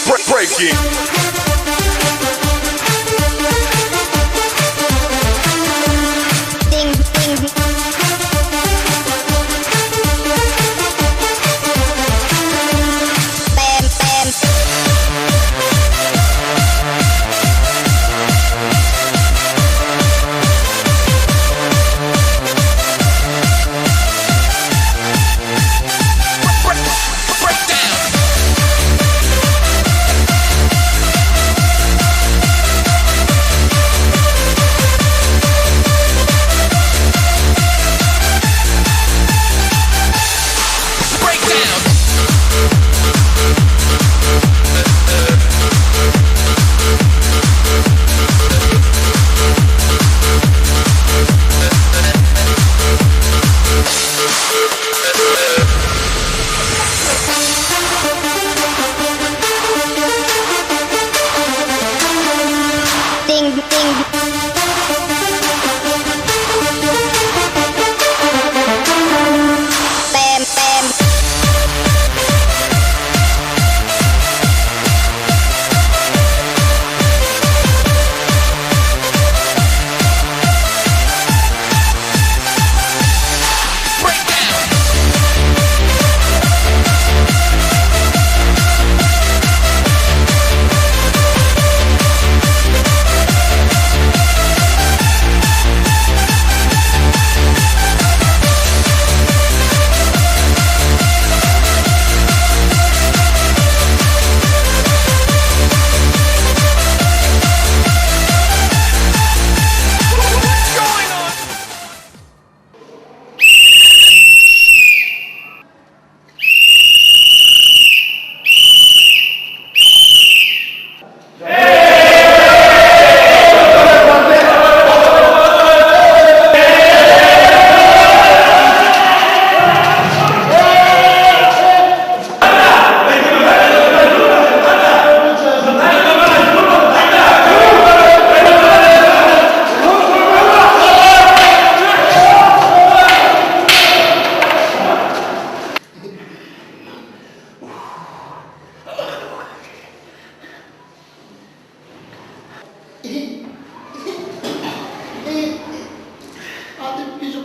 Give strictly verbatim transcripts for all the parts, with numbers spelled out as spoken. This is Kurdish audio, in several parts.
Break, break it. Ding, ding. Bam, bam. Ding, ding.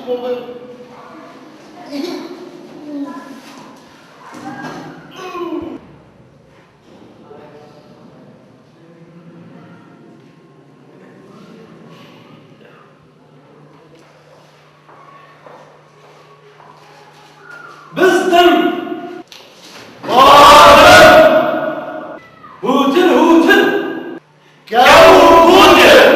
Bam, bam. Bizdim! Badim! Hûtin hûtin! Kew û kûtin!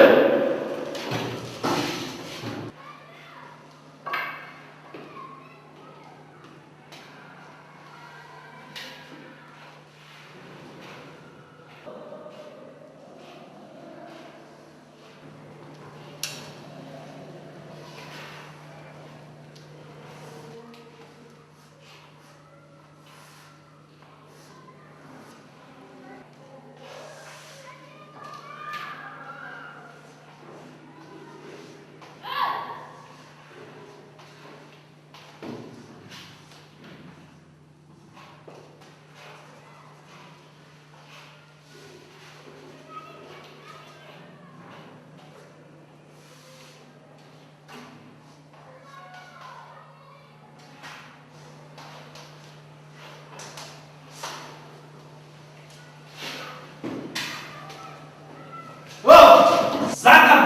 Wow! Zaten!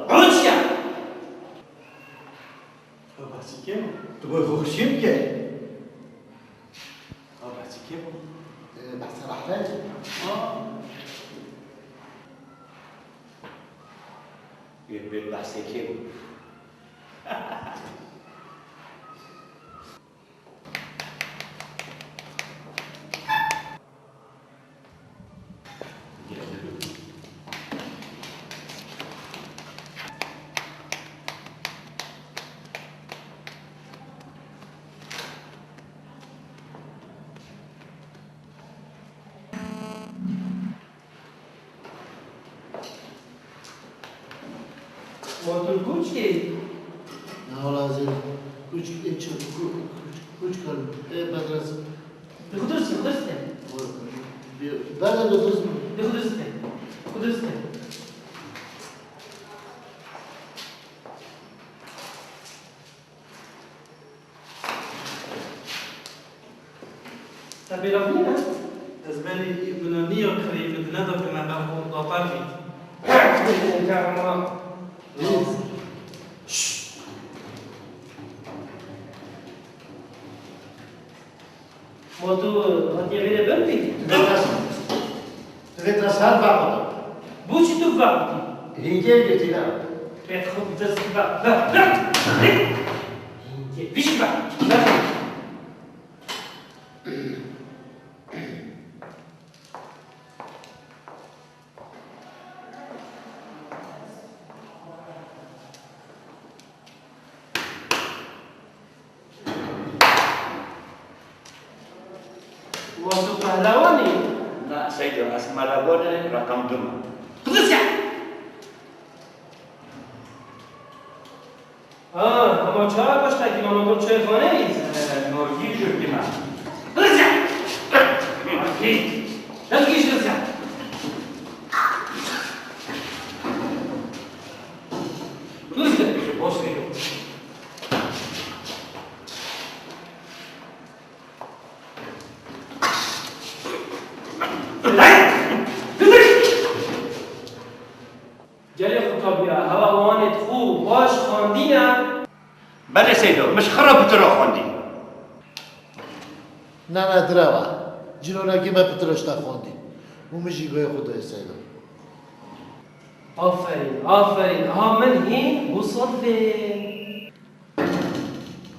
Ruçya! Ew behsê kê bû? Tu boy xwe xweşiyê bike. Ew behsê kê bû? Ee, behsa Rehle. Aa. Wê bê behsê kê bû? Ma tu li kûçikê yî? Na wala ez ê kûçik, ê çi, kû-, kûçik, kûçik herim. Ê bedres. Bi xwe dirst, bi xwe dirst e. Wala. Nerede duruz mu? De Kudüs'te. Kudüs'te. Te bêra bûne? Ez berî îbnanî ya kirî min di neda ku me berxwe datar bî. Ma tu hatiye vê de bin bî? Divê te, divê te ser vexwedin. Bo çi tu vexwedî? Hîngê girtî ne. Pêt xwe bi dest ve, ve, ve. Hîngê, vî jî ve. Ve. Wa tu pehlewan î? Na, Seydo, ez melegon e, reqem du me. Qudusya! Ha, hema çawa paştekî me, ma tu çayxane î? E, norgî jurtî me. Qudusya! Norgî. Destgî Qudusya! Qudusya! Boş ver. Gelê xwe tabiya, hewa wanê xwe baş xwendîne. Belê Seydo, min ji xwe re pitir re xwendî. Na, na, direw e. Cîronekî me pitir re ji te xwendî. Û min jî guhê xwe dayê Seydo. Aferîn, aferîn. Aha min hîn wisa divê.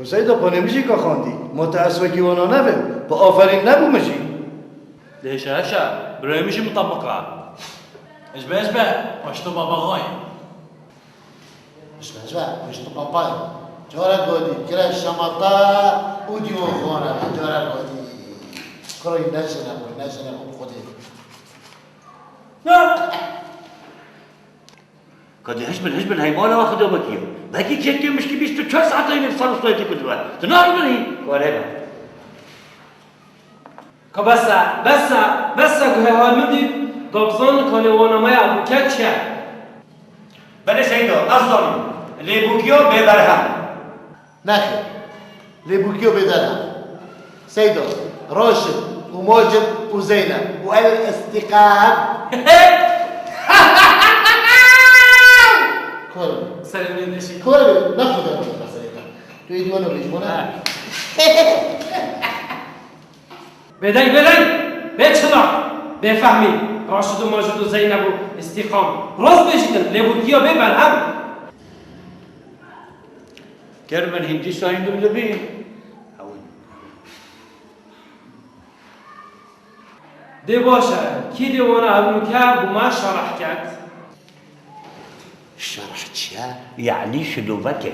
Xwezayê de panê min jî ka xwendî. Ma te ez wekî wana nevêm. Bi aferîn nebû min jî. Lê şaşa, birayê min jî mitebiq e. Ez be, ez be, paşto baba xwe ye. Ez be, ez be, paşto baba ye. Cara godî, kire şemata û dîwan xwana be, cara godî. Kurayî ne jine bû, ne jine bû xwedê. Ka dê hiş bin, hiş bin, hey mala we xwe de wekî ye. Belkî kêkê mişkî bîst û çar saeta yê li ser stolê tê ku dibe. Tu nahî bin hî? Were be. Ka bes e, bes e, bes e, guhê hal min dî, da bizanin ka lê wana me ya bûke çi ye? Belê Seydo, ez zanim. Lêbûkiya bêberhem. Nexêr. Lêbûkiyo bêberhem. Seydo, Raşid û Macid û Zeynep û El Îstîqam. Kor. Serê min deşî. Kor be, ne xwe de meselê te. Tu êdî weno rêjmane. Ha. Bêdeng, bêdeng! Bê çila! Bêfehmî! Raşid û Macid û Zeyneb û Îstîqam. Rast bêjîtin, lêbûkiya bêberhem. Ker min hîn dîsa hîn dûr dibî. Dê baş e, kî dê wana hevnûke bi me şerh ket? Şerh çi ye? Yanî şilove ke.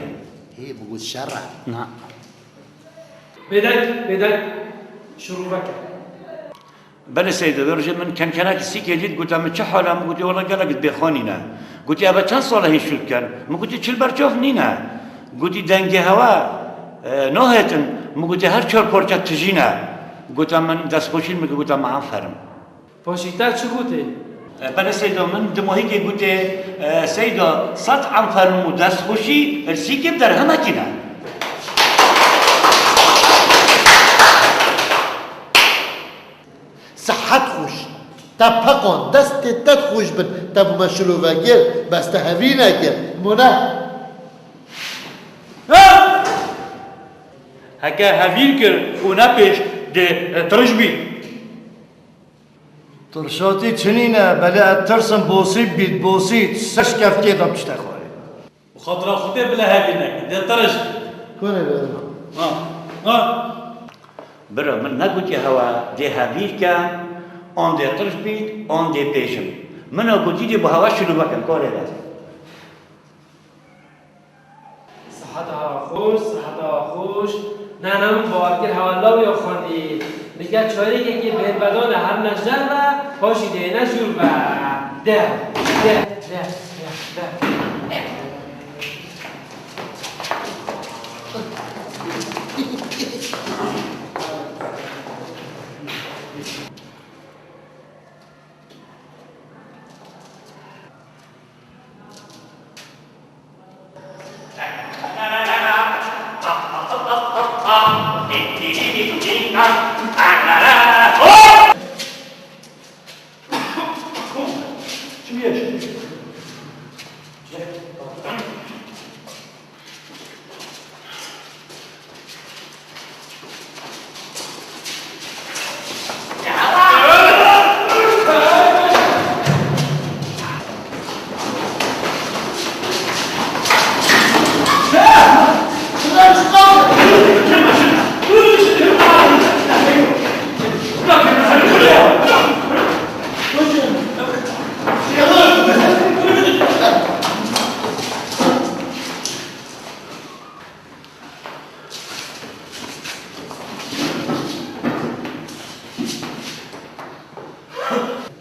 Hê, bigot şerh e. Na. Bêdeng, bêdeng, şilove ke. Belê Seydo, vê rojê min kenkenekî sîkê dît, gote min, "Çi hal e?" Min gotî, "Wela gelek dibêxanîne." Gotî, "Eve çend sal e hîn şûl dikin?" Min gotî, "Çil ber çav nîne." Gotî, "Dengê hewa, e, nahêtin." Min gotî, "Her çar parçe tijî ne." Gote min, destxweşî min, gote min, "Aferin." Paşî te çi gotê? E, belê Seydo, min di mohîkê gotê, e, "Seydo, sed aferin û destxweşî, li sîkê bi derhemekî ne." Sihet xweş. Te peqand, destê te xweş bin. Te bi me şilove kir, bes te hevî nekir. Mune. Heke hevîr kir û ne pêş dê, e, tirş bî. Tirşatî çinî ne, belê ez tirsim bosît bît, bosît. Ser şkefkê de pişte xwarê. Bi xatira Xwedê bile hevîr neke, dê tirş. Kone be. Ha, ha. Bira, min negotî hewa dê hevîr ke, an dê tirş bît, an dê pêşin. Min a gotî dê bi hewa şilove kin, karê be. Siheta xweş, siheta xweş. Na, na, min bawer kir hewa law ya xwendî. Dike çayrekekê bêrbedane her ne jer be, paşî dê ne jûr be. De, de, de, de, de.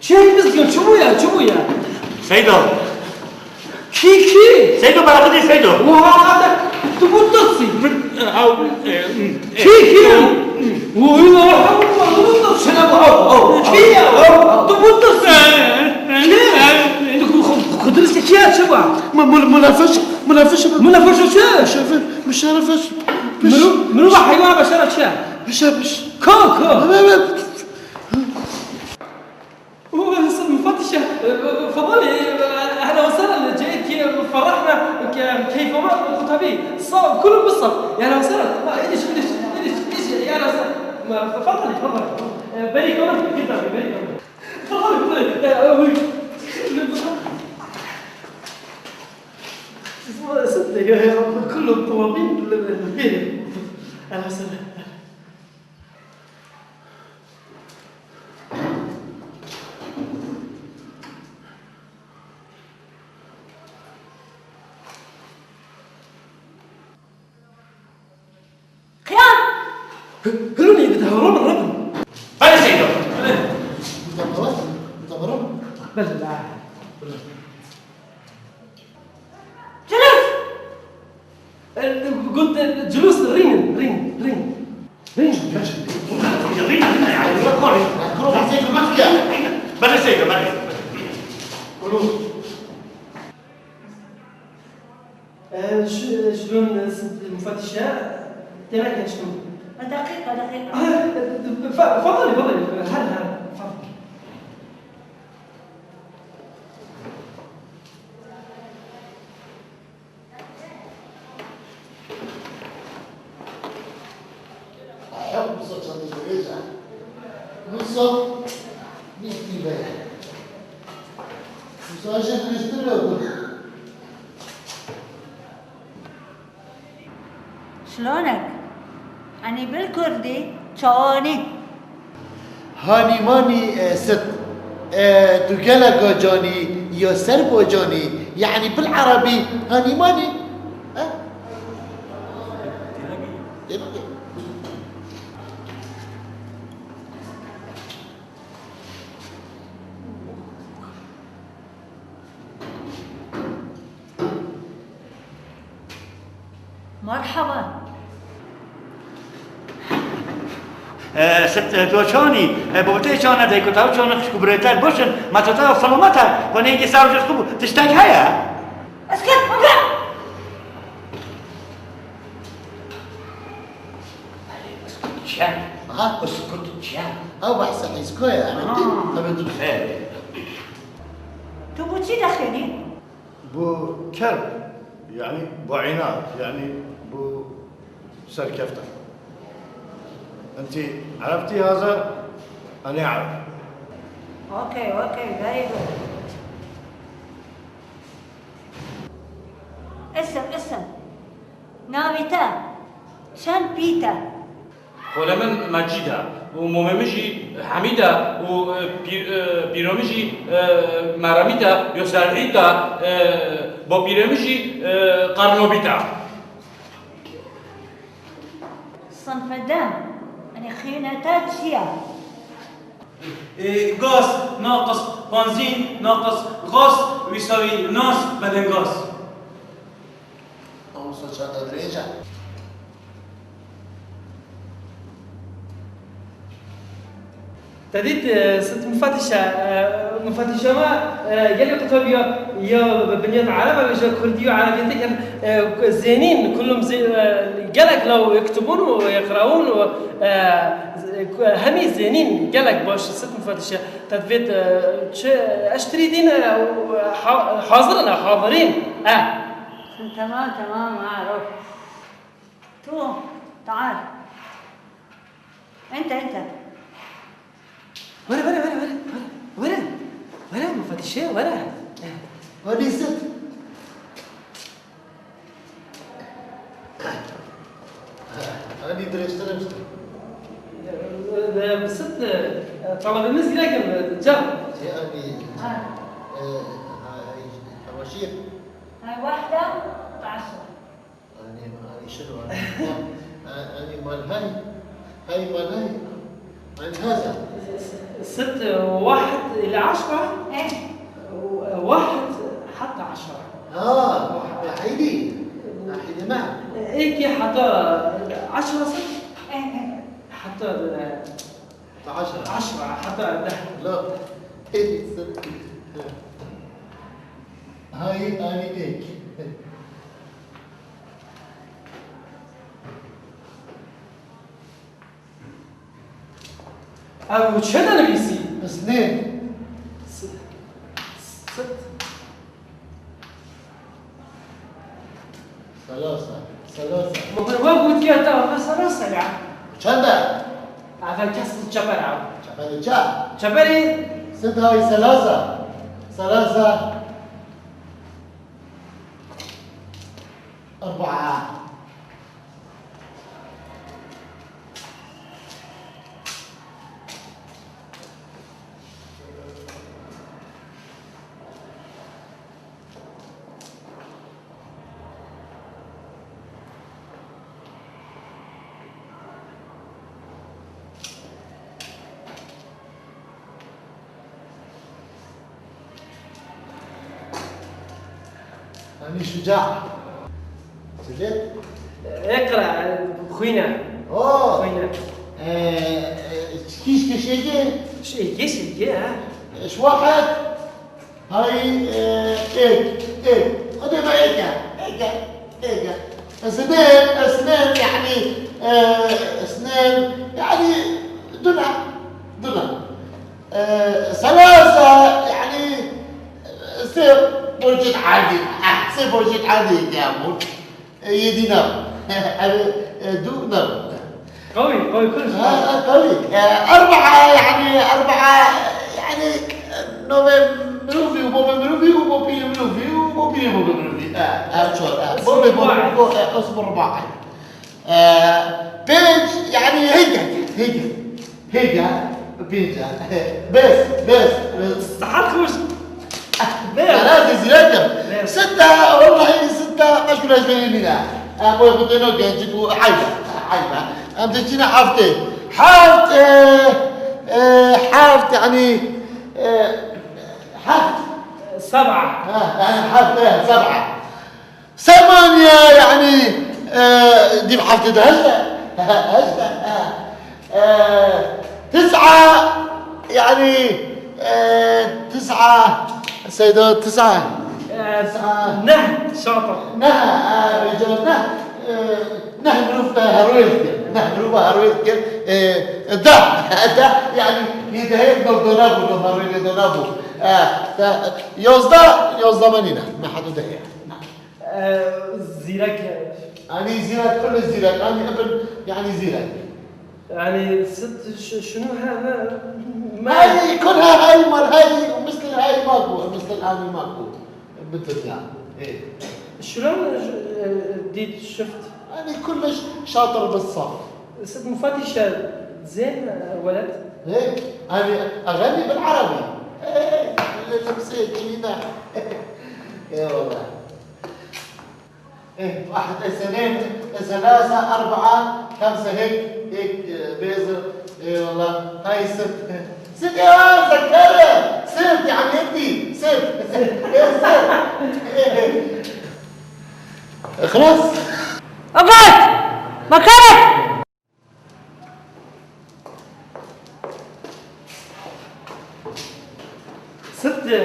Çek bizgin, çi bû ya, çi bû ya? Seydo. Kî, kî? Seydo, beraxidî Seydo. Wiha hate, tu bû tirsî. Min, e, ew, e, e, Kî, kî? Wî, wî, wî, wî, tu bû tirsî. Kî ya? Tu bû tirsî. Kî? Tu ku, ku, ku dirist kî ya, çi ba? Mu-, mu-, mulafiş, mulafiş. Mulafiş çi? Muşerif, muşerif. Miru-, miru ve heywana beşera çi? Piş, piş. Ko, ko? Evet, evet. وصل مفتشة، فضل، أهلا وسهلا، جيت فرحنا، كيف ما كنت بي، صار كله بالصف، يا أهلا وسهلا، ما إيش إيش إيش إيش، يا أهلا وسهلا، ما- تفضلي تفضلي، بري كمان قدامي، بري كمان، تفضلي تفضلي، يا أبوي. اسمه صدق يا رب، كله طوابين. أهلا وسهلا. Xiyar! Hi-, hirûnê bi dehoro min rebin. Belê Seydo. Belê. Mutebere? Mutebere? Belê, la. Celûs! E, got, e, Celûs, rînin, rîn, rîn. Rîn. Rîn, rîn, rîn, yani, kuro, kuro, Belê Seydo, belê. Kuro. E, şu, şu, e, müfettişe demek geçtim. دقيقة، دقيقة. Ha, e, fa-, fadali, fadali. Her, her, fadali. Hep Musa çandırıcı. Musa, Musa, Musa, Şlonek. Yanî bil kurdî çawanî. Hanî manî, e, sit. E, tu gelek acanî ya serb acanî, yanî bil erebî hanî manî. E? Tênagî. Merhaba. E, sit, e, tu çanî, e, bo te çana te ku taw çana xişku birêter boşin, ma tu taw selamet e, ku nêgî sar jis ku tiştek heye. Eskit, bırak. Çe? Ha? Uskut çe? Ew behsa hîskoye, Ha. Ev tu. He. Tu bo çi dexwînî? Bo kerb, yanî bo înad, yanî bo serkeftin. Entî erebtî hazir, enê ereb. Okey, okey, very good. Isim, isim. Navê te çend pît e? Xolê min Mecîd e û momê min jî Hemîd e û, e, pîr-, e, pîro min jî, e, Meremît e, yo Serhît e, e, bopîrê min jî, e, Qernobît e. Sinfe dem, yanî xînete çi ye? Ê, gaz, naqis panzîn, naqis gaz, wî sawî nas, bedengaz. Ew wisa çanda dirêj e. Te dît, e, sit mufetîş e, e, mufetîşa me, e, gelê qutabiya ya binyat ereb e, ji kurdî û erebiyetê ken, e, zênîn, kulum zê-, e, gelek law yektibûn û yeqrawûn û, e, hemî zênîn gelek baş sit mufetîş e. Te divêt, e, çi eştirî dîn, e, ha-, hazir in, e, hazirîn, e. Tamam, tamam, Arif. Tu, تعال. Ente, ente. Were, were, were, were, were, were. Were, mufetîşê, were. Hadi sit. Hadi dirêjtir. Sit, e, talebimiz yine kim, can? Şey, hadi. Ha. E, ha, ha, Tebaşir. Hay wahda, taşir. Anî, anî şino, anî, anî mal hay, hay mal hay. يعني هذا. ست، واحد إلى عشرة؟ إيه. واحد حتى عشرة. آه، أحيدي. أحيدي معا. إيه، كي حتى عشرة ست؟ إيه، إيه. حتى، حتى عشرة. عشرة، حتى دح. لا. إيه، ست. هاي، هاي إيك. Ew çi dinivîsî? Isnên. S-, s-, Selasa. Selasa. Min we gotiye te, ev selasa ya. Çend e? Ev kes çeper e. Çeperê ça? Çeperê. Sid hay selasa. Selasa. Erbaa. Hani şuca. Çi dê? Iqra, xwîne. Oo. Xwîne. Ee, e, kîş kişêkê? Şêkê, şêkê, ha. Eş wahed. Hay, e, ek, ek. Hadi be eke, eke, eke. Esnen, esnen, yani, e, esnen, yani, duna, duna. Ee, selasa, yani, sê borcet erdî. Ah, sê borcet erdî ya bu. Ee, yedî nav. Ev, e, du nav. Qewî, qewî, kuş. Ha, ha, qewî. Ee, erbaa, yani, erbaa, yani, navê mirovî û bavê mirovî û bapîrê mirovî û bapîrê bavê mirovî. Ha, ha, çar, ha. Bavê bavê, bo, e, usbu rubai. Ee, pênc, yani hêge, hêge. Hêge, pênc e. Bes, bes, bes. Sihet xweş. Bes. Lazê zîrek e. Bes. Sitte, wellahî sitte, meşgûl ez bênî nîne. Em wê xwe têno gencik û eyb e, eyb e. Em diçîne heftê. Heft, e, e, heft, yani, e, heft. Seba. Ha, ha, heft, e, seba. Semaniye, yani, e, dîv heftê de heşt e. Heşt e, e, e, tis'a, yani, e, tis'a, Seydo, tis'a. E, tis'a. Neh, şatir. Neh, e, rica neh, e, neh mirov, e, herwê dikir. Neh mirov herwê dikir. E, deh, deh, yani, yê dehê mirov dona bû, mirov herwê lê dona bû. E, te, yozda, yozda menîne. Me heta dehê. Ee, zîrek. Anî zîrek, kul zîrek, anî ibn, yani zîrek. Yani, sid ş-, şunu he, me, me. Hey, kul he, hey, mal, hey, misl hey, maku, misl anî maku. Bitir ya. Hey. Şunu, e, dît şift. Yani, kullş şatir bi saf. Sid mufatîşe zên, e, weled. Hey, yani, eğeni bil arabi. Hey, hey, hey, hey, hey, hey, hey, hey, hey, hey, Eyvallah. Eh, واحد، اثنين، ثلاثة، أربعة، خمسة، هيك، هيك، eh, بيزر. Eyvallah. هاي ست. ست يا زكريا. ست، يعني أنت. ست. ست. خلاص. اقعد مكانك. Sid, e,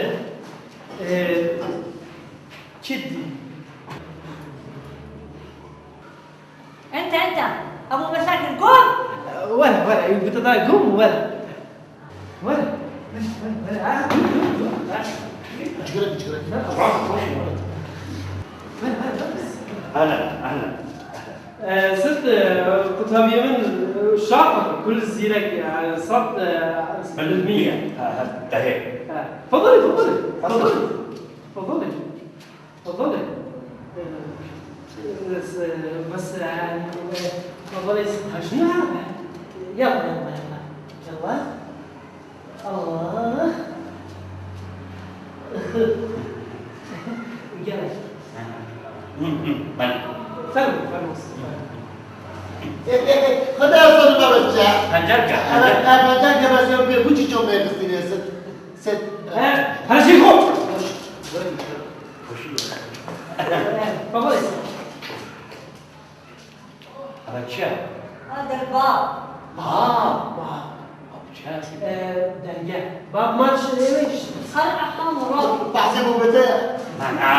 kidî. Ente, ente. Abo meşakil gom. Were, were. Ew bi te da gom, were. Were. Were, were. Ah, dur, dur, dur. Ah. Cigire, cigire. Were, were, were. Ehlen, ehlen. Ee, sid, e, qutabiyê min, e, şatir, kul zîrek, yani, sed, e, ilmiye. Ha, ha, dehê. Ha. Fadilî, fadilî, fadilî. Fadilî. Fadilî. E, e, s-, bes, yani, e, fadilî, ha, şunu ha. Yalla, yalla, yalla. Yalla. Allah. Gel. Hı, hı, ben. Fermo, fermo. Xwedê ez zanî me Pencerke, Evet, pencerke. e, pencerke, bes yok bir, bu çiçek meyvesini yesin. Set. He, her şey bu. Baba. Ara çi ye? Ha, derba. Ha, bab. Bab çi ye? E, derge. Bab maç, e, Qel'a Hemra. Behsê bobete. Na, na.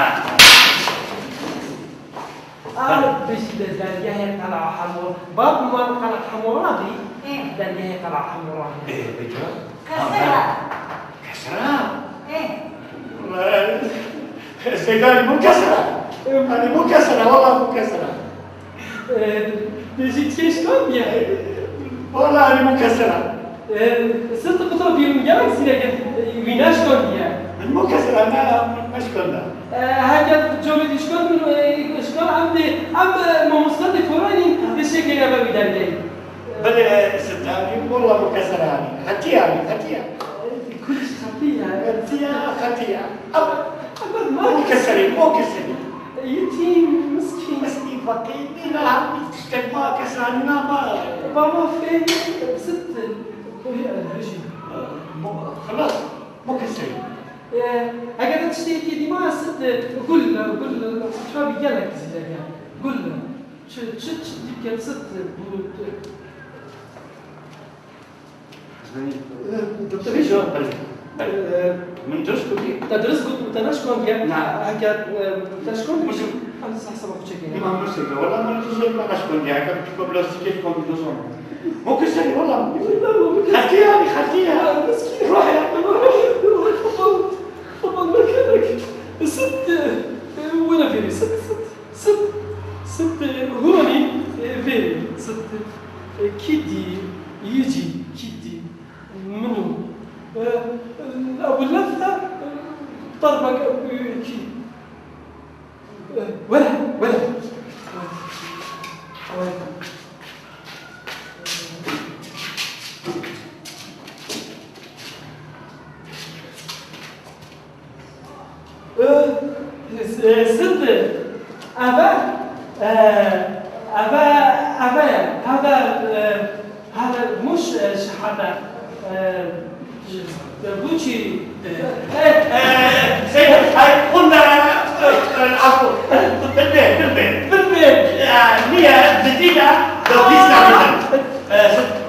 Ar piştî de dergehê Qel'a Hemra. Bab man Qel'a Hemra bî. Ê. Dergehê Qel'a Hemra. Ê, bica. Kesra. Kesra? Ê. Seyda, hani bu kesra? Hani bu kesra, vallahi bu kesra. Ee, değişik şey çıkar mı ya? Vallahi hani bu kesra. Ee, sırtı kutu bir gelmek istedim. Ee, güneş kondu ya. Hani bu kesra, ne, ne çıkar da? Ee, herkes çok işgal, işgal hem de, hem, e, mamusta de korayın, bir şey gene ben bir dergeyim. Belê, e, Seyda, hani, vallahi bu kesra, hani. Hetiye, hani, hetiye. Ee, kuliş hetiye. Hetiye, hetiye. Ama, ama, Mû keserî, mû keserî. Yetîm, miskîn. Miskîn, feqîr, nîna, tiştek ma kesanî nama. Baba fê, sit, koyî erhejî. Mû, xelas, mû keserî. Ee, eger tiştekî dîma sit, gul, gul, çawa bir gelek zîleke. Gul. Çi, çi, çi dîke sit, bu, Doktor Hişam. Belê. Belê. Min dirist gotî? Te dirist got, te neşkand ya. Na. Heke, e, te şkand Min bî. Hadi sahsa bak çekin. Min amir seyda. Wala min tu zor me neşkand ya. Heke tu ko plastikê şkand bî, dozan. O keseri wala. Xelkê yani, xelkê ya. Ruh ya. Baba, baba, ne kadar. Sit, e, wala veri, sit, sit. Sit, sit, e, huranî, e, vê, sit, e, kidî, yicî, kidî, mino, e, e, ew lef de, e, terbek, e, kî, e, were, were. Were. Ee, s-, e, Sindi, eve, e, eve, eve, heve, e, heve muş, e, şehate, e, j-, e, bu çi, e, e, e, şey, ay, bunda, e, e, afu, bilme, bilme. Bilme. Ya, niye, ciddi ya, da biz de bilme. E, Sindi.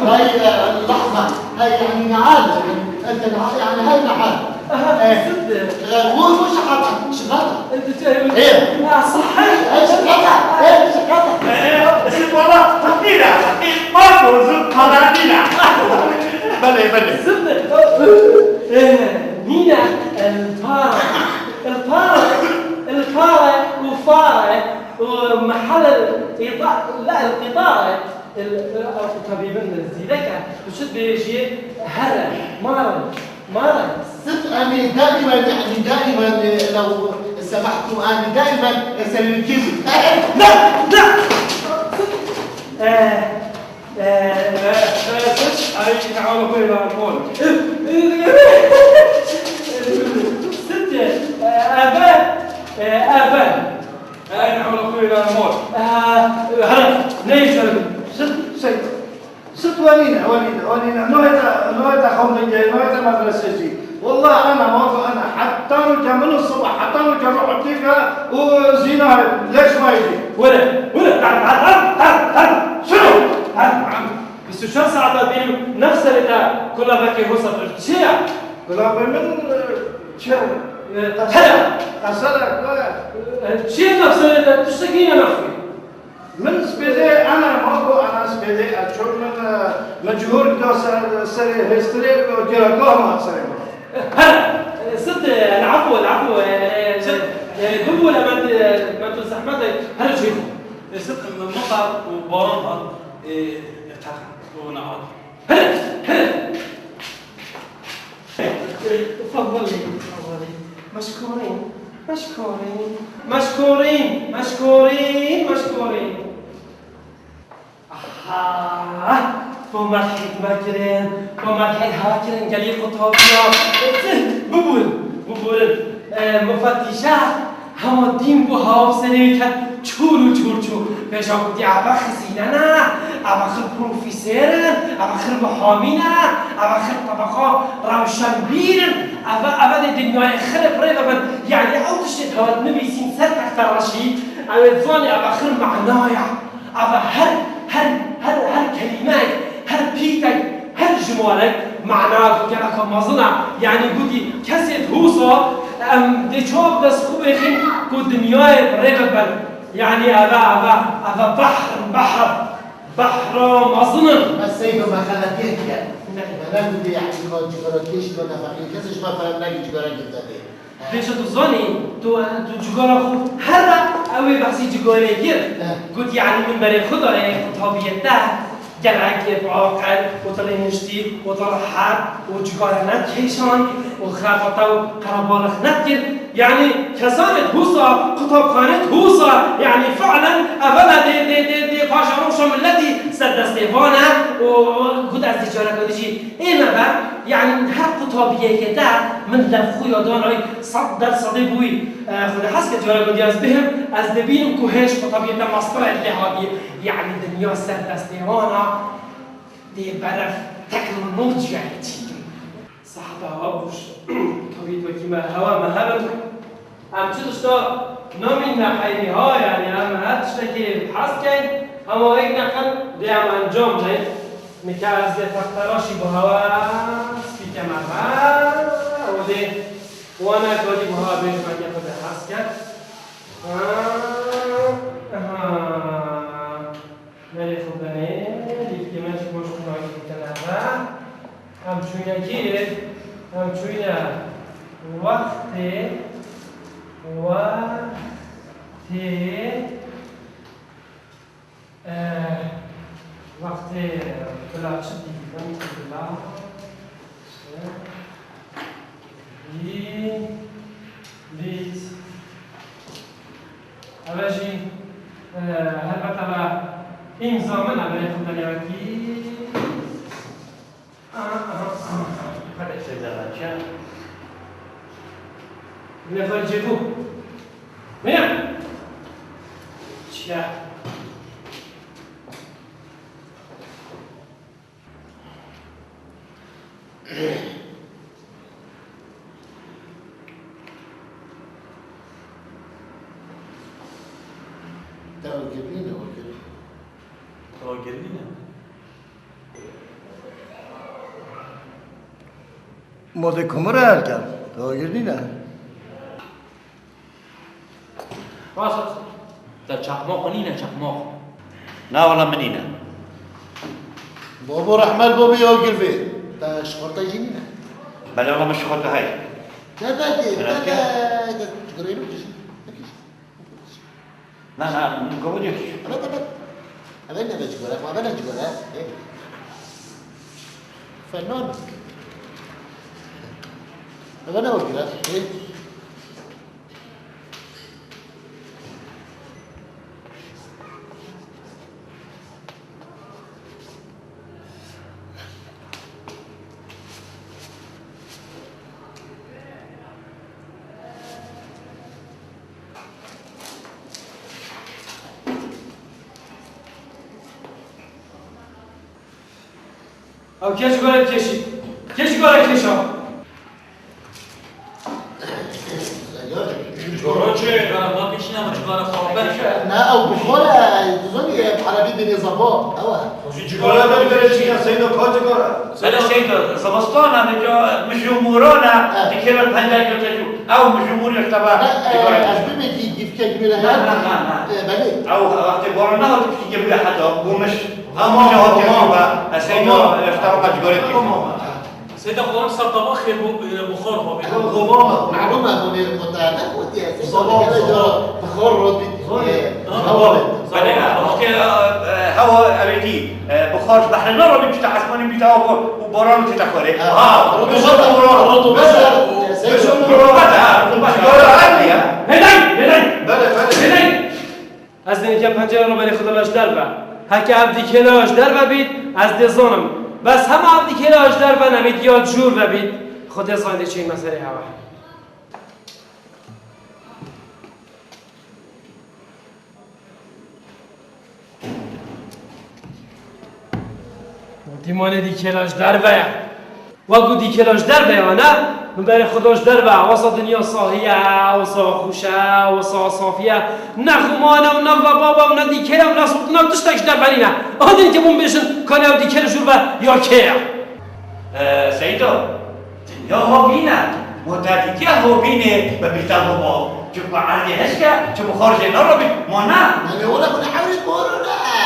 هاي، آه، لحظة. هاي يعني نعال، يعني أنت نعال، يعني هاي نعال. أها، إيه. صدق. آه، مو، مو شحاتة، شحاتة. أنت جاي من إيه. آه، صح. إيه، شحاتة، إيه، شحاتة. إيه، اسم والله فقيرة، فقير ماكو زود قرانينا. بلي، بلي. صدق. إيه، مينا، الفارة، الفارة، الفارة وفارة ومحل القطا-، لا، القطارة. ال-، ال-، أو طبيب الزيدكة، وشد بيجي هلا، مارا، مارا. صدق، أنا دائمًا، يعني، دائمًا، لو سمحتوا، أنا دائمًا أسوي كذب. لا، لا. آه، آه، آه، صدق، أنا تعاون أخوي مع المول. صدق، آه، أبا، آه، أبا. Eyn ewla xwe la mor. Ee, hera, neyse, sit, sit, sit welîne, welîne, welîne. Noheta, noheta xwendingehê, noheta medresê jî. Wallah ana, ma ana, heta nu ke min sibah, heta nu ke ruh tîka û zîna leş ma yî. Were, were, tam, tam, tam, tam, tam. Şunu. Tam, tam. Bîst û çar saeta bînim nefserê te kulavekê hosa bir çi ya? Kulavê min, e, çi? E, qesere. Qesere, qesere, ku ye? E, çi nefserê te tiştekî ye nexwî? Min spêdê ene, ma ku ene spêdê, e, çûk min, e, min cihûr do ser, serê hêstirê, e, giragah ma serê ma. E, here, e, sit, e, el-efû, el-efû, e, e, e, bibûne me, e, me tu zehmet, e, here çêxo. E, sit, e, matar û baran hat, e, e, teq û nehat. Here, here. تفضلي، تفضلي. مشكورين، مشكورين. مشكورين، مشكورين، مشكورين. Aha! Bo merhît me kirin, bo merhît ha kirin, gelî qutobîya. Bibûn, bibûn. E, mufettîşe hema dîn bû hawa serê wî ket. Çûr û çûr çû. Vêca gotî, eva xizîne ne, eva xir profesor in, eva xir mihamî ne, eva xir tebeqa rewşenbîr in, eva, eva dê dinyayê xir bi rê ve bin. Yanî ew tiştê tewa dinivîsîn ser texte reşî, ew ê dizanî eva xir manaya. Eva her, her, her, her kelîmek, her pîtek, her jimarek mana geleka mezin e. Yanî gotî kesê dihûsa em dê çawa bi dest xwe bêxin ku dinyayê bi rê ve bin. Yanî eve, eve, eve behr in, behr. Behra mezin in. Ez seydo me xeletiyek kir. Ne. Me negotî, yanî, ka cigara kêş, ka nefeqî. Kesê ji me fem negî cigara gifte tê. Vêca tu zanî, tu, tu cigara xwe here, ew ê behsî cigarê kir. Eh. Got, yanî min berê xwe dayê qutabiyê te, gelek bi aqil û tu rêniştî û tu rehet û cigara nedikêşand û xebat û qerebalix nedikir. Yanî kesanê dihûsa, qutabxanê dihûsa, yanî fi'len eve me dê, dê, dê, dê paşeroşa miletî ser destê van e û, û got ez dê careke dî jî ê me be, yanî her qutabiyeke te min dev xwe ya dan ay sed dersedê bûyî. E, Xwedê hez ke careke dî ez bihim, ez dibînim ku hêj qutabiyê te mestirek lê hatiye. Yanî dinya ser destê wan e, dê berev teknolojiyayê çî. Seheta hewa bûş. Tabî wekî me hewa me hebin. Em çi tişta namîne heyrî ha, yanî em her tiştekî hez keyn, hema êk neqil dê em encam neyin. Nika ez dê texte reşî bi hewa spî keme ve, ew dê wana kadî bi hewa bêjmeke xwe dê hez ket. Ha, ha. Berê xwe benê, lîfkê me jî boş xwe nayî dîtine ve. Em çûyîne kî? Em çûyîne wextê, wextê, eh, wextê bila çi dîtin? Bila çi dît? Eve jî, eh, helbet eve îmza min e, berê xwe benê wekî. Aha, aha, aha. Hadi seyda çe. Nefer cebû. Ne? Çe. Te agir nîne, agir. Te agir nîne? Modê kumir e erken. Te agir nîne? Baş. Te çakmak nîne, çakmak. Na wala min nîne. Babo rehmet bo bî agir vê. Te şixorta jî nîne? Belê wala min şixorta hey. Te de dê, te de, te de. Gureylo kişi. Na, na, min gavo diyor ki. Evet, evet. Evet, ne de cigara, ama ben de cigara. Fenon. Evet, ne o biraz? Ew kê ji gorek kêşî? Kê ji gorek kêşa? Cigara çi? Cigara pêşîna min cigara xwe ber. Ne, ew bi xwe re, tu zanî, erebî dibê zabo. Ew e. Xwe jî cigara ber, ber çi ya, seyda ka cigara? Seyda seyda, zimistan e, vêca mij û moran e, Evet. Dikê me penceh kilo te jû. Ew mij û mor ya te be Ne, e, cigara. Ez bimekî gîfkek wê re Ne, heye. ne, ne, ne. E, belê. Ew wextê boran ne, hatiye gîfkek wê heta, û mij. Tamam, tamam. Tamam. Seyda, xwarim ser tava xêr bo-, e, buxar xwe bê. Tamam. Malum e, bu bir muhtar ne, bu diye. Tamam, tamam. Buxar ro bî. Tamam. Belê, belê. Wextê, e, e, hewa ew ê dî, e, buxar ji behrê ne, ro bî pişta esmanî bî tava û boran tê te xwarê. Ha. Ha, rotobes, rotobes. Rotobes, ha, rotobes. Neden? Neden? Belê, belê. Neden? Ez dê nîke pencere re berê xwe de ji derve. Heke ev dîkêla ji derve bît, ez dê zanim. Bes hema ev dîkêla ji derve nebît ya jûr ve bît, Xwedê zane dê çêyî me serê hewe. Îmanê dîkêla ji derve ye. Wek ku dîkêla ji derve ye, ne? Min berê xwe da ji derve. Wesa dinya sahî ye, wesa xweş e, wesa safî ye. Ne xuman e û ne vebab e û ne dîkêl e û ne sort, ne tiştek ji derve nîne. Adin ke bûn bêjin, kanê ew dîkêl jûr ve ya kê ye? Ee, Seydo, dinya hovîn e. Moterîtiya hovînê bi bîta bû. Çi ku erdê hişk e, çi buxar jê nerobî, ma ne? Belê wele ku li hewrê korona e.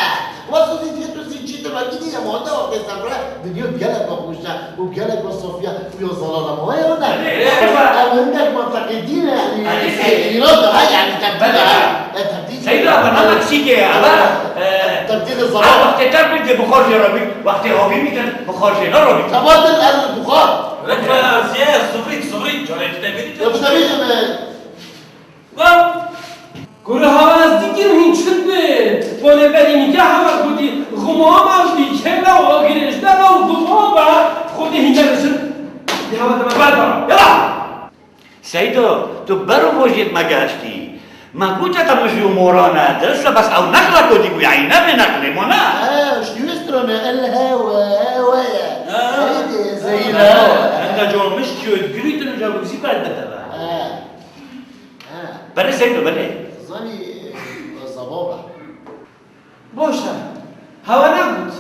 Wesa zî tu zî çî tu vekî dî ye, ma wenda wextê sefre, dinya gelek xweş e û gelek safî ye û ya zelal e, ma wê ne? Belê, belê. Ev hindek mantiqî dî ne, yanî, Belê. Îrad daha, yanî, tebdîl Belê. daha. E, tebdîl Seyda, ama Meksîkê, ama, e, Tebdîl e, zaman. Wextê te bî, buxar jê robî, wextê hovîn bî, buxar jê nerobî. Tebatil el buxar. Lütfen Asiye, sıvrit, sıvrit. Canı işte biri Ya bu da bir, e, Lan! Kuru hava ez dikim hîn çi be? Ponê berî nîke hava gotî, xumama dîkêla û girêjdera û dubaba xwedî hîn derijin. Dê hava deme berdara. Yala! Seydo, tu ber û rojê me gehiştî. Me gote te mij û moran e, dirist e, bes ew neqla ku dî bû, yanî ne vê neqlê, ma ne? Ha, ji wê strone, el hewe, hewe ye. Ha. Heydê, zeyla. Henda can mij çiyo digirîtin, uca bu zî berdide be. Ha. Ha. Belê Seydo, belê. Zanî, e, zebaba. Boş e. Hewa negot.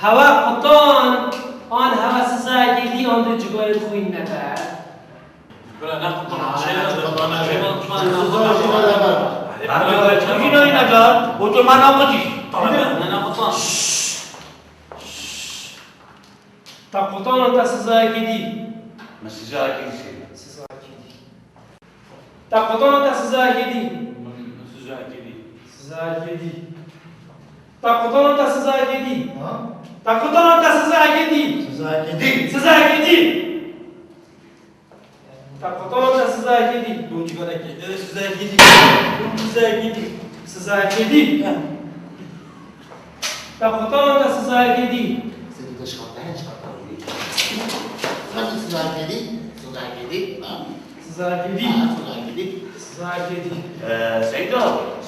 Hewa qutan, an hewa sizayekê dî, an dê cigayên xwîn nebe. Bira ne qutan, Ha, çêna qutan, de, çêna de. Qutan, Siz ne zor qutan. Şuna da var. Abi, abi, çekin oyna da, o zaman ne yapacağız? Tamam, ne, ne qutan. Şşş. Şşş. Te qutana te sizayekê dî. Me sizayekê dî seyda. Sizayekê dî. Te qutana te sizayekê dî. Me sizayekê dî. Sizayekê dî. Te qutana te sizayekê dî. Ha? Te qutana te sizayekê dî. Sizayekê dî. Sizayekê dî. Te qutana te sizayekê dî. Bûn cîvanekê. Ê, sizayekê dî. Bûn sizayekê dî. Sizayekê dî. Heh. Te qutana te sizayekê dî. Sê tu deşkarte hen çiqar dî. Sen sizayekê dî. Sizayekê dî. Ha? Sizayekê dî. Ha, sizayekê dî. Sizayekê dî. Ee, Seydo,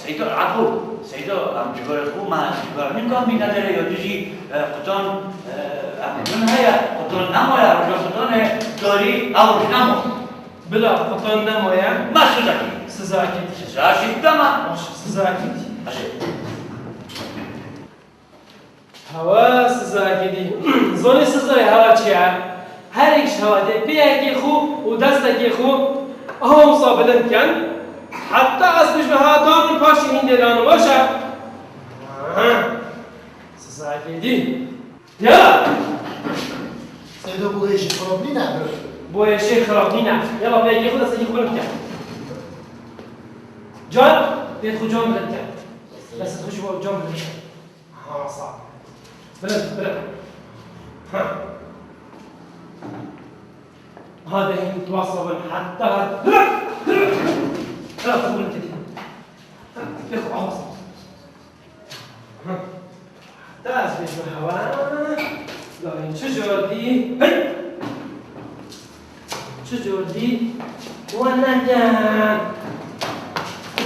Seydo, Apo, Seydo, em cigara xwe me, cigara nîm kan bîne derê ya tu jî, e, qutan, e, em min heye, qutan nemaye, roja qutan e, tarî, ew roj nemo. Bila qutan nemaye. Ma sizakî. Sizakî. Sizakî dema. Baş, sizakî. Hadi. Hewa sizayekê dî. Zonê sizayê hewa çi ye? Her yek ji hewa dê pêyekê xwe û destekê xwe aha wisa bilind ken. Heta ez bêjme hewa dan û paşê hîn dê dan, baş e? Aha. Sizayekê dî. Ya! Seydo, bu hêjî xirab nîne, bro. Bu hêjî xirab nîne. Yala pêyekê xwe destekê xwe bilind ken. Can, pê xwe can bilind ken. Destê xwe ji bo can bilind ken. Ha, sağ ol. Bilind, bilind. Ha. Ha, de hîn tu wasa bin. Hatta, ha. Bilind, bilind. Ha, tu bilind kekî. Ha, pê xwe, ha, sağ ol. Ha. Hatta ez bêjim hewa. Dayê çi cor dî? Hey! Çi cor dî? Wan neke.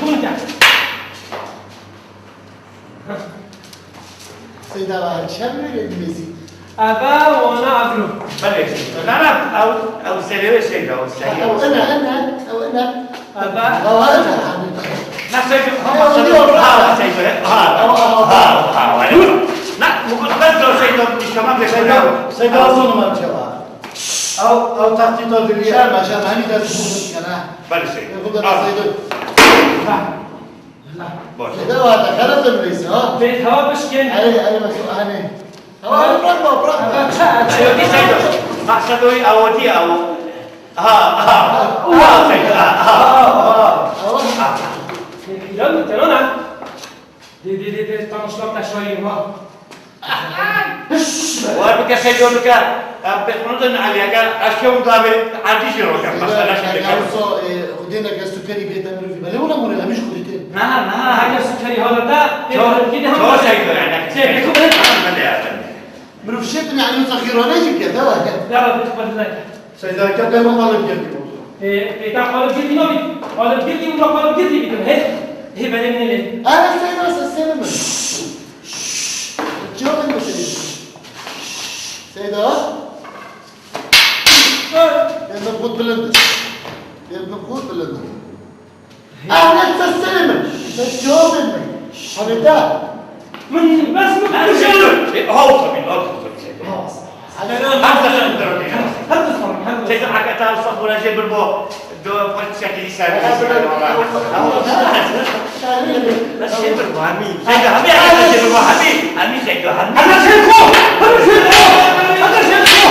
Bûn ke. Seyda, çem wê dimêzî? Eve wana agro. Belê. Na, na, ew, ew serê wê Seyda, ew serê. Ew ine, ine, ew ine. Eve. Ew ine. Na, Seyda, ha, Seyda, ha, Seyda, ha, ha, ha, ha, ha. Na, bu kutlar da Seyda, nişana Seyda, Seyda, Seyda, Seyda, Seyda, Ew, ew tahtîta dilî. Şerm e, şerm e. Hemî dest xwe bikene. Belê Seydo. Xwe bikene Seydo. Baş. Seydo, wa te xelet em leyse, ha? Bê, ha, bişkên. Erê, erê, bes, hanê. Tamam, bırakma, bırakma. Seydo, Seydo. Maqsed o, awodi, awo. Ha, ha. Ha, Seydo, ha, ha. Awo. Lan, te lan ha. Dê, dê, dê, dê, tam şuna te şayî ha. War bike Seydo bike. Em pê xunudin Eliyeke, ez kewm gavê erdî jî rokem. Mesela şimdi. Yavso, e, xudê neke sukerî bête mirovî. Belê wina mure, em jî xudê tê. Na, na. Heke sukerî hala da, pê xunudin hema. Çok Seydo yani. Seydo, xudê. Belê ya, belê. Mirov şêtin yani, wisa xîrane jî bike, dewa ke. Dewa, bir xudê neke. Seyda, ke dema qalib geldi oldu. E, e, ta qalib geldi ne bit? Qalib geldi, ula qalib geldi bitim. He, he, benim ne? Ara Seyda, sen senin mi? Cevap ne senin? Seyda? Ê min qut bilind in. Ê min qut bilind in. Ev ne seslerê min? Ne cewabên min? Hemî te. Min bes min Her şey. E, haw tabii, haw tabii. Her şey. Her şey. Her şey. Seyda, hakikaten saf vuracı bir bu. دو پنج شکلی سر بس شکل با همی. زیاد همی اگه شکل با همی. همی شکل همی. انا شکل کو. انا شکل کو. انا شکل کو.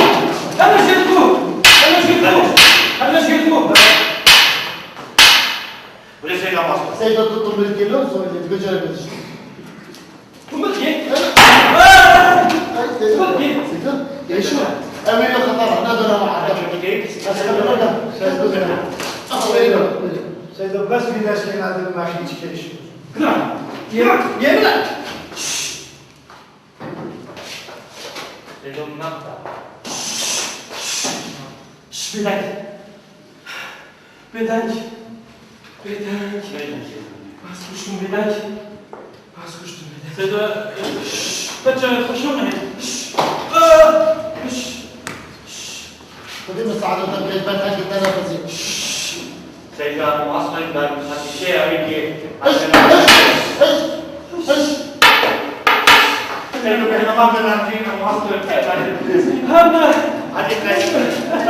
انا شکل کو. انا شکل کو. انا شکل کو. Buraya şey yapmaz. Seyda tuttum bir kilo, sonra bir göçerek geçti. Hûn bigihîn. Ay, Seydo, Seydo, Seydo, yaşa. Ev ê xeter, ne dönem adam. Seydo, Seydo, Seydo, bes bir ders kena dedim, ben hiç gelişim. Yürü. Yürü. Seydo, ne yaptı? Şş, bir dakika. Bêdeng. Bêdeng. Bêdeng. Ez kuştim bêdeng. Ez kuştim bêdeng. Seyda, e, şşş, beçe xweşo nehê. Şşş. Ah! Şşş. Şşş. Xwedê misaade te bike, ben tek tenefesî. Şşş. Seyda, aslan ben, hadi şey, abi ki. Hış, hış, hış, hış. Hemde.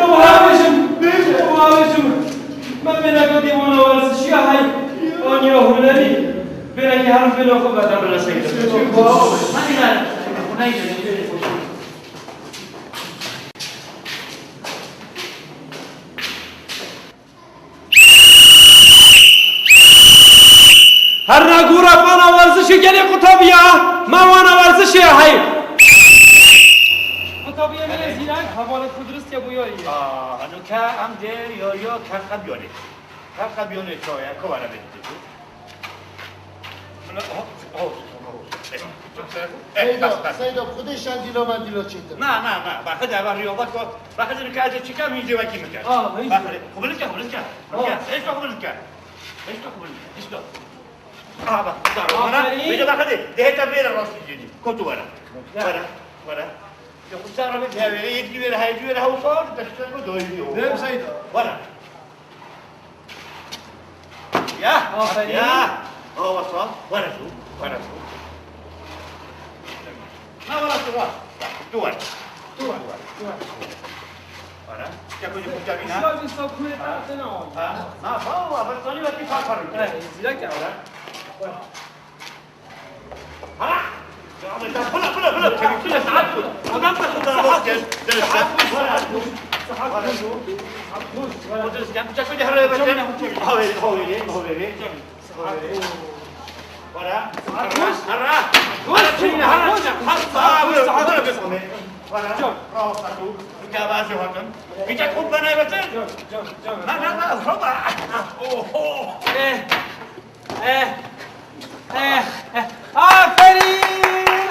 Ew hawêjim. Ew hawêjim. Me bêneke dîwana werzişiya hey. Aniya hunerî. Bêneke herin bêna xwe beda. Her nagûra vana werzişê gelê qutabiya, ma wana werzişê ya heyv. Qutabiya me zîrek, hevalê xwe dirist ya bûyayî. Aa, nuke em dê yo yo kerqebiyonê. Kerqebiyonê çoye, ko were bê. Seydo, Seydo, xwedê şendîlo mendîlo çêtir. Na, na, na, ba xwedê eva riyo bako, ba xwedê nuke ez çika min jê wekî min kir. Ah, heyî. Ba xwedê, xwe bilike, xwe bilike. Hêşta xwe bilike. Hêşta xwe bilike. Hêşta. Aha, ba, sar, were. Aferîn. Bêje ba xwedê, dehê te bêre rastî jêdî. Ko tu were. Ya. Were, were. Ya xwe sar, bê, dehê were, yekî were, heyî were, hew sar, te şikar ko doyî. Bê, Seydo. Were. Ya. Aferîn. Ya. Awa sağ. Were şu. Were şu. Na were şu, were. Tu were. Tu were. Tu were. Were. Ya koca koca bina. Şuna bir sakure tarzına al. Ha? Na, baba, ben sana bir şey yaparım. Evet, zira ki. Were. Were. Hala! Ya, bula, bula, bula, bula, saat bu. Adam da saat bu. Saat bu, saat bu. Saat bu. Saat bu. Otur, sen bıçak koy, hadi, hadi. Haveri, haveri, haveri. Haveri. Hara, hara. Hara, şimdi hara. Hara, hara, hara. Hara. Bravo, Satu. Mükavazı bakın. Bir tek kubbana bakın. Na, na, na, hoppa. Oho. Eh. Eh, eh, eh. Aferîn,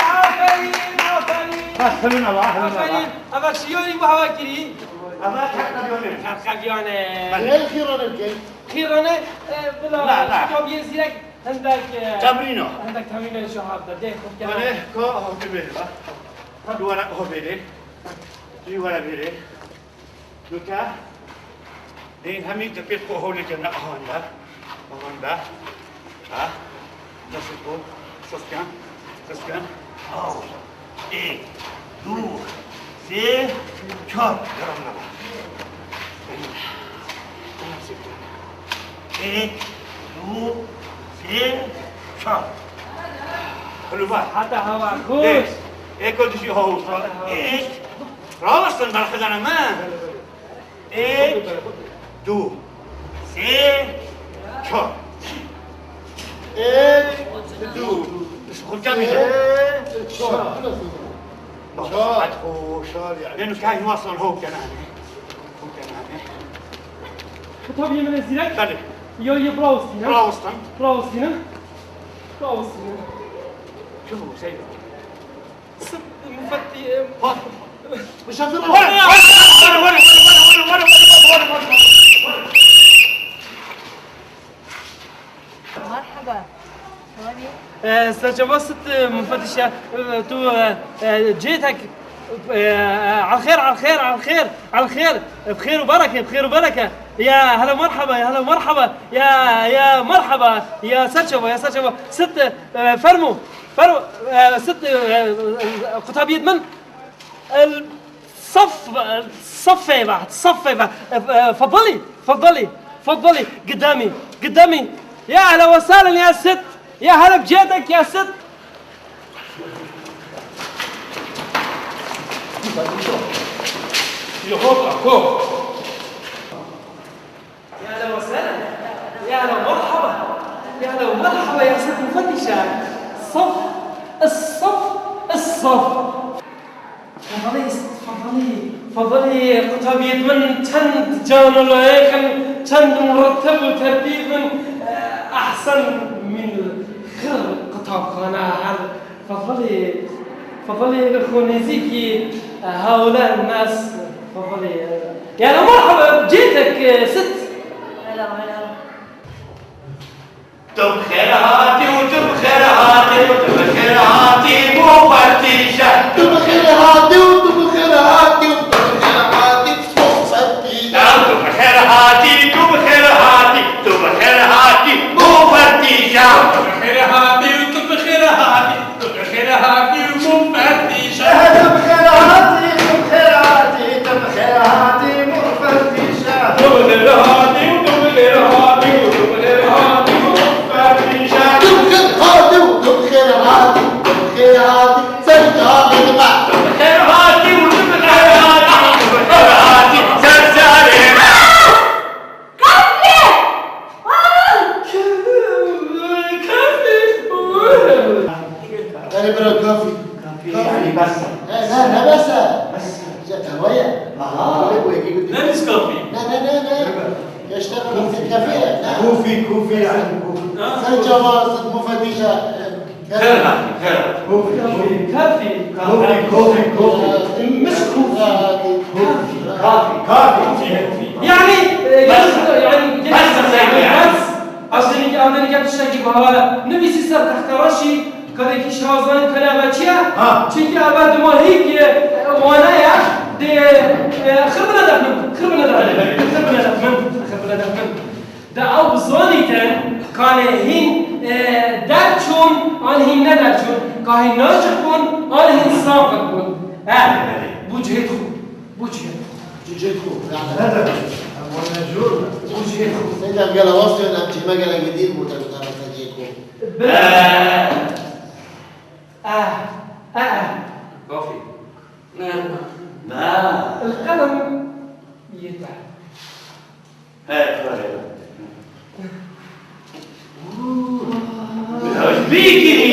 aferîn, aferîn. Ha, hilin ala, hilin ala. Aferîn. Eva çi yorî bu hava kirî? Eva kerqebiyonê. Kerqebiyonê. Belê. Xîrane, xîrane, e, bila, na, na, kitabiyê zîrek hindek, e, temrîn o. Hindek temrîn o şu hafta. De, xwe kere. Belê, ko, hafta bêrê, ha. Duvara, ho bêrê. Duvara bêrê. Nuke, dê hemî dipêt xwe hewlê ke ne ahan de. Ahan de. Ha? Destê xwe. Sisken. Sisken. Aw. Ê. Du. Sê. Çar. Devam, devam. Ê. Du. Sê. Çar. Hulubar. Hata hava. Ê. Ê, ko dişî haw. Ê. Rawestin berxizana me. Êk, du, sê, çar. Êk, du, sê, çar. Çar. Çar. Hadi hoşar yani. Leno kay nuasan ho kenane. Ho kenane. Qutabiyê min e zîrek. Belê. Yo, yo, bravo Sîne. Bravo Stan. Bravo Sîne. Bravo Sîne. Çabuk, Seyda. Sıt, müfetti-, e, Ha. Misafir. Merhaba. Şuanî? E, serçava sıt, e, müfettiş ya, e, tu, e, e, cêtek Ee, alxêr, alxêr, alxêr, alxêr. Bixêr û bereke, bixêr û bereke. Ya hele merheba, ya hele merheba. Ya, ya merheba. Ya serçava, ya serçava. Sit, e, fermo, fermo, e, sit, e, e, qutabiyet min. El saf, safê ve, safê ve. E, e, fadali, fadali, fadali. Gidami, gidami. Ya hele ve sahlen ya sit. Ya hele bi cêtek ya sit. يا هلا وسهلا. يا هلا ومرحبا. يا هلا ومرحبا يا سيد مفتشة. الصف، الصف، الصف. تفضلي، تفضلي، تفضلي. قطابية من تند جان لايكن، تند مرتب وترتيب، آه، أحسن من خير قطابخانة. تفضلي، تفضلي، لخو نزيكي هؤلاء الناس. تفضلي. يا هلا مرحبا، جيتك ست. هلا، هلا. Tu bi xêr hatî û tu bi xêr hatî û tu bi xêr hatî, mû fertîşe. Tu bi xêr hatî û tu bi xêr hatî û tu bi xêr hatî, mû fertîşe. Tu bi xêr hatî, tu bi xêr hatî, tu bi xêr hatî, mû fertîşe. Tu bi xêr hatî û tu bi xêr hatî. Tu bi xêr hatî û tu bi xêr hatî. Tu bi xêr hatî, tu bi xêr hatî, tu bi xêr hatî, mû fertîşe. Tu bi xêr hatî û tu bi xêr hatî û tu bi xêr hatî, mû fertîşe. Tu bi xêr hatî û tu bi xêr hatî, tu bi xêr hatî, ser çavê me. Tu bi xêr hatî û tu bi xêr hatî, tu bi xêr hatî, ser serê me. Kafî! Aa! Kafî! Erê bira kafî. Kafî, yanî bes e. He, ne, ne bes e? Bes e. Îca qehwe ye. Aha. Öyle bu eki Ne Nescafe? Ne, ne, ne, ne. Kafî, kafî ye. Ne? Kofî, kofî, yanî kofî. Ha? Sen çava, sen mufetîşe. Xêr hatî, xêr hatî. Kofî, kofî. Kofî, kofî, kofî. Mis kofî. Kofî, kofî, kofî. Yanî, e, yanî, yanî, bes, bes, yanî, bes. Aştenî ki, andeni ki tiştekî bahara. Nivîsî ser texte reşî, kadekî şirazan kenava çi ye? Ha. Çunkî eva dimahî ki, e, wane ye, de, e, xir bine def min, xir bine def min, xir bine def min, xir bine def min. De ew bizanîtin, kanê hîn, e, derçûn, an hîn ne derçûn, ka hîn nazik bûn, an hîn saxit bûn. He, bû cihê xwe, bû cihê xwe. Cihê xwe. Yani ne demek? Em wan mecbur. Bû cihê xwe. Seyda, gela wastên em çîme gela gidîr bû, te dixwaze cihê xwe. Bila. Eh, eh, eh. Kafî. Ne. Ne. القلم يتعب. He, xware. Bîkirî.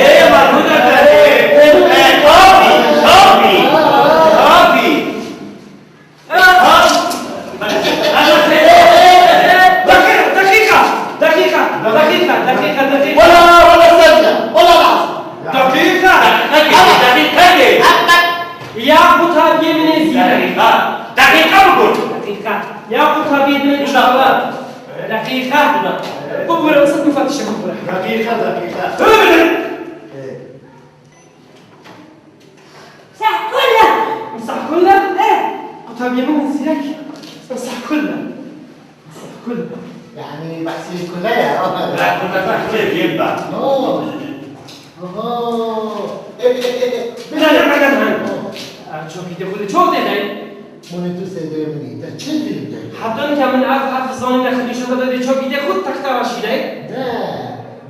Ê, ma tu ne te. Ê, kafî, kafî, kafî. دقيقة، دقيقة، دقيقة، دقيقة، دقيقة. Wala, wala, sen de. Wala, lazim. دقيقة. Deqîqekê, deqîqekê. Ya qutabiyê min ê zîrek. Deqîqa. Deqîqa bigot. Deqîqa. Ya qutabiyê min ê çawa. Deqîqa. Bibûre, wisa mufetîşe bibûre. Deqîqa, deqîqa. Bibûre. Ê. Mesah kulle. Mesah kulle? Ê. Qutabiyê min ê zîrek. Mesah kulle. Kul. Yani, behsî kule ya. Bırak, bırak, bırak, bırak, bırak. No. Oho. Ê, ê, ê, ê. Bir dakika, bir dakika. Ev çokî de xwe de çok de dey. Mone tu sêdê min î. Te çi dî de? Heta nika min ev, ev zanîne xwe nîşan de, çokî de xwe texta raşî dey. Ne.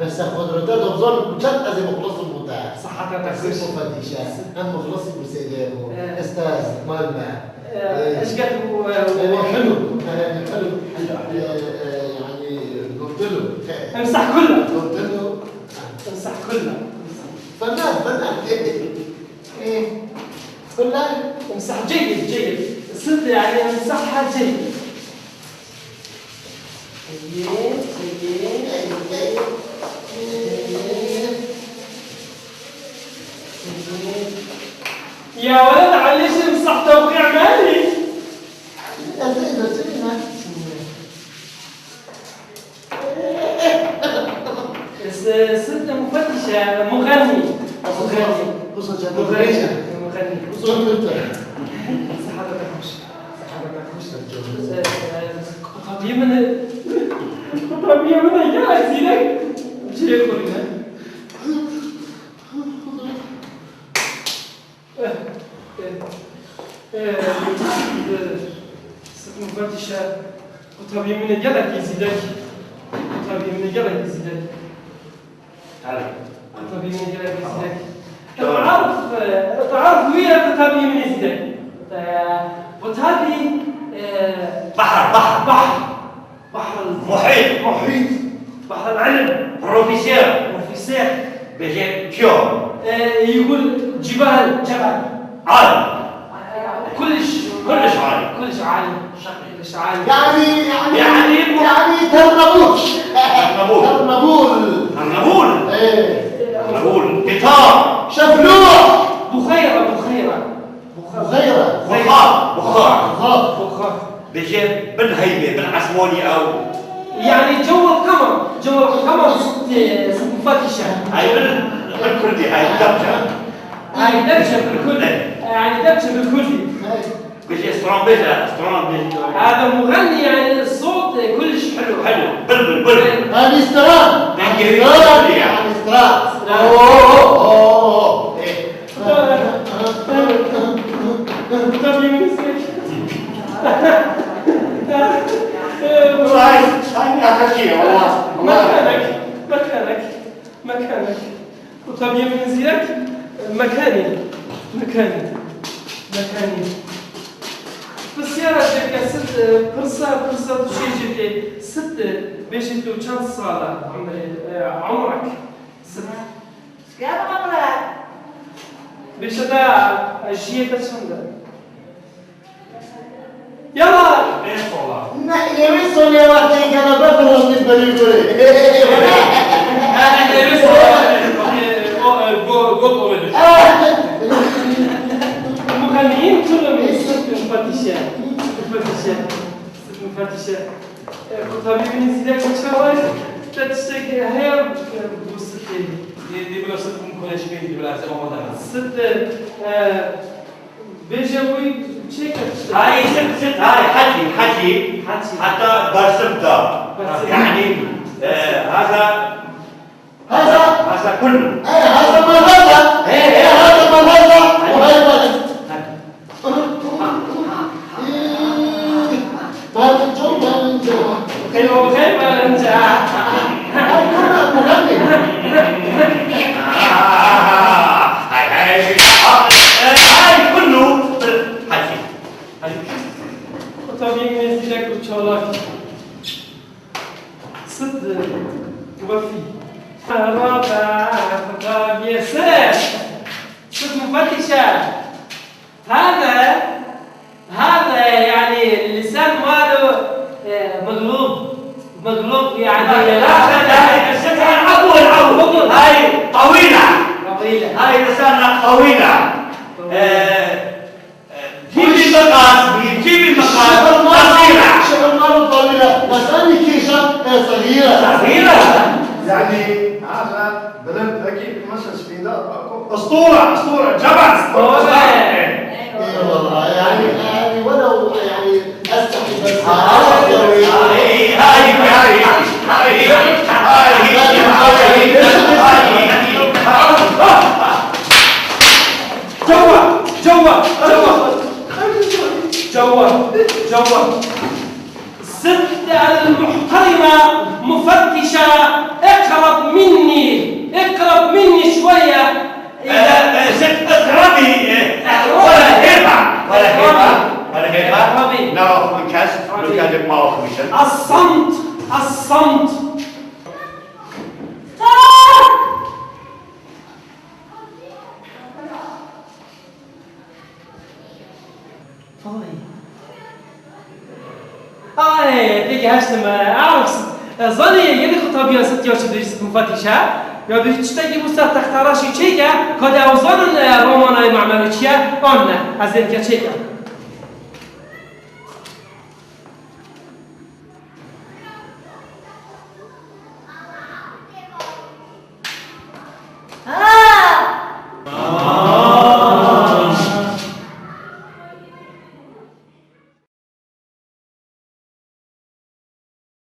Bes te xwe direte, dozan û çend ez ê muxlis bû te. Siheta te xweş. Muxlis bû Fedîşe. Em muxlis bû sêdê bû. Ee. Estaz, mal me. Ee, eşket û, ee, Ee, helu. Ee, helu. Helu, helu. Ee, ee, yani, gotulu. Emsah kullu. Gotulu. Emsah kullu. Fena, fena. Ee, kullu. Emsah ceyid, ceyid. Sıt yani emsah ceyid. Ceyid, ceyid, ceyid. Ceyid. يا ولد، علي شو مصحته وقع مالي؟ س-، ست مفتشة، مغني. مغني. مغني. غني. صوت انت. صحتك خوش. صحتك خوش. Qutabiyê min e. Qutabiyê min e. Gelek zîrek. Cihê xwe ne. Eh, eh, eh, eh, Sik Mufatîşe. Qutabiyê min e gelekî zîrek. Qutabiyê min e gelekî zîrek. Hadi. Tabii, ne gerek. Tamam. تعرف، تعرف ويا قطابي من زيدك. قطابي، آه، بحر، بحر. بحر. بحر ال- محيط. محيط. بحر العلم. بروفيسور. بروفيسور. بيجي كيو. آه، يقول جبال، جبل. عالي. كلش. كلش عالي. كلش عالي. كلش عالي. يعني، يعني، يعني، يعني ترنبول. ترنبول. ترنبول. ترنبول. إيه. ترنبول. قطار. شفلوح. بخيرة، بخيرة. بخيرة. بخار. بخار. بخار. بخار. بيجي بالهيبة، بالعصموني أو. يعني جو القمر، جو القمر ست، ست مفتشة. هاي بال-، بالكردي، هاي الدبجة. هاي دبجة بالكردي. إيه. يعني دبجة بالكردي. بيجي استرون بيجا، استرون بيجا. هذا مغني، يعني الصوت كلش حلو. حلو، بلبل، بلبل. هذه استران. دنجري. استران، يعني استران. استران. أوه، أوه، أوه، أوه. إيه. طب يمين سيك. والله، هاي، هاي آخر شيء، والله، والله. مكانك، مكانك، مكانك. Qutabiyê min zîrek, mekanî, mekanî, mekanî. Pirsyara jêke sit, pirsa, pirsa tu şey jêke sit, bêjê tu çend sal e, umrê, e, umrek, sit. Bêje te, jiyê te çend e? Yala! Ê sola. Ne, ê wê solê wextê gene ber rastî berî gurê. Ê wê sola. O, e, go-, got owe düşün. Muxemîn, tu ne mi? Sik Mufatîşe. Sik Mufatîşe. Sik Mufatîşe. E, qutabî min zîrek çawa ye? Te tiştekî heye, e, bu sitê. Dê, dê bila sit min koleşmê, dê bila se mamada. Sit, e, Bêje wî çêke. Hay, sit, sit, hay, hecî, hecî. Hecî. Heta bersiv da. Bersiv. Yani, e, heza, heza, heza kullu. E, heza ma heza. E, e, heza ma heza. Hay. Hay, hay. Balinco, balinco. Xeyr ol, xeyr balinca. Ay, kura, kura ne? Hay, hay. Hay, kullu. Hadi. Hadi. Qutabiyê min zîrek û çalak. Sid wefî. Rabe qutabiyê sid. Sid mufatîşe. هذا، هذا يعني لسان ماله، آه، مقلوب، مقلوب يعني. لا، لا، لا، لا، عفوا، عفوا. هاي طويلة. طويلة. هاي لسانها طويلة. طويلة. آه، آه، جيبي مقص، جيبي مقص. شغل ماله، قصيرة. شغل ماله طويلة، بس أنا كيشة، آه، صغيرة. صغيرة. يعني هذا بلد ذكي، مثل سفينة، أسطورة، أسطورة، جبل. أسطورة. إيه والله، يعني، يعني ولو، يعني، أستحي بس. هاي، هاي، هاي. جوا، جوا، جوا. جوا، جوا. ست المحترمة مفتشة، اقرب مني، اقرب مني شوية. إذا آه، آه، ست اقربي، آه، اقربي. ولا هيبة، ولا هيبة، اقربي. ولا هيبة. اقربي. نروح من كاس، اقربي. من كاس ما هو خمسة. الصمت، الصمت. Ay, peki, heştim, e, Arif, e, zanî, yeni qutabîya sit ya çi dibêjî sit mufatîş e? Ya dibêjî tiştekî wisa texta reşî çêke, ka de ew zanin, e, romanayê Mehmedê çi ye, an ne, ez ê dike çêke.